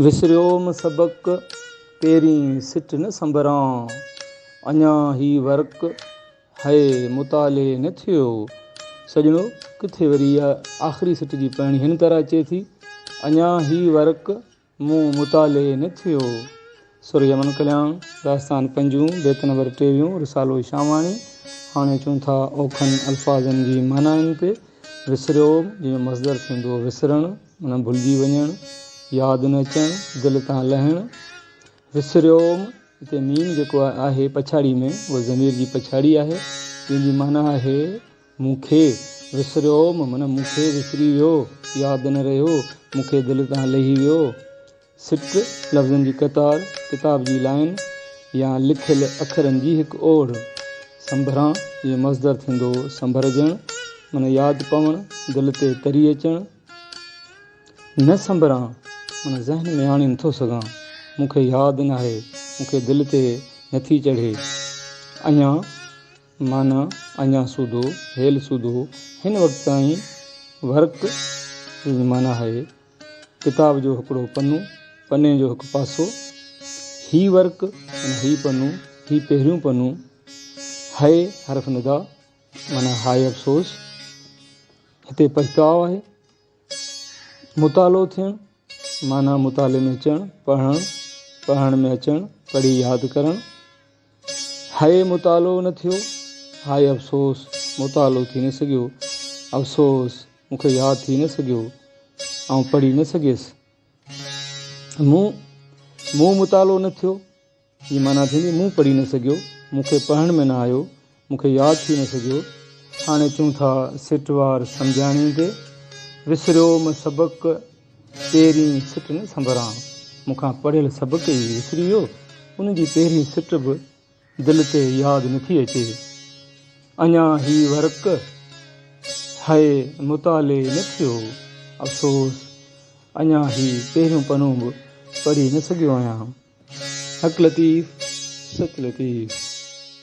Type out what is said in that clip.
وسريوم سبق، پهرين سٽ نه سنڀران، اڃا هي ورق هئي مطالعي نه ٿيو. سڄڻو، ڪٿي وري اها آخري سٽ جي پڙهڻي هن طرح اچي ٿي، اڃا هي ورق مون مطالعي نه ٿيو. سر يمن ڪلياڻ، داستان پنجون، بيت نمبر ٽيويهون، رسالو شاهواڻي. هاڻي اچون ٿا اوکن الفاظن جي معنائن تي. وسريوم، جنهن جو مصدر ٿيندو وسرڻ، معنيٰ ڀلجي وڃڻ، ياد نه اچڻ، دل تان لهڻ. وسريوم، هتي ميم جيڪو آهي پڇاڙي ۾ اهو ضمير جي پڇاڙي آهي، جنهن جي معنيٰ آهي مون کي. وسريوم معنيٰ مون کي وسري ويو، ياد نه رهيو، مون کي دل تان لهي ويو. سٽ، لفظن جي قطار، ڪتاب جي لائين يا لکيل اکرن جي هڪ اوڙ. سنڀران جو مصدر ٿيندو سنڀرجڻ معنيٰ ياد پوڻ، دل تي تري اچڻ. نه سنڀران معنيٰ ذهن ۾ آڻي نٿو سگهان، مون کي ياد ناهي، مون کي دل تي نٿي چڙهي. اڃا معنيٰ اڃا سوڌو، هيل سوڌو، هن وقت تائين. ورق جي معنيٰ آهي ڪتاب جو هڪڙو پنو، پني جو هڪ پاسو. هي ورق معنيٰ هي پنو، هي پهريون پنو. هئي حرف ندا معنيٰ هاء افسوس، هتي پڇتاء آهي. مطالعو ٿيڻ معنيٰ مطالعي ۾ اچڻ، پڙهڻ، پڙهڻ ۾ اچڻ، پڙهي ياد ڪرڻ. هئي مطالعو نه ٿيو، هاء افسوس، مطالعو ٿي نه سگهيو، افسوس، مون کي ياد ٿي نه سگهيو، آئون پڙهي نه سگهيس. مون مون مطالعو نه ٿيو جي معنيٰ ٿيندي مون پڙهي نه سگهيو، مون کي پڙهڻ ۾ نه آيو، مون کي ياد ٿي نه سگهيو. هاڻي اچون ٿا سٽ وار سمجهاڻي تي. وسريوم سبق پهرين سٽ نه سنڀران. مون کان پڙهيل سبق ئي وسري ويو، ان جي پهرين سٽ به دل تي ياد نٿي اچي. اڃا هي ورق هئي مطالعي نه ٿيو. افسوس اڃا هي پهريون پنو به پڙهي نه سگهيو آهيان. حق لطيف سچ لطيف.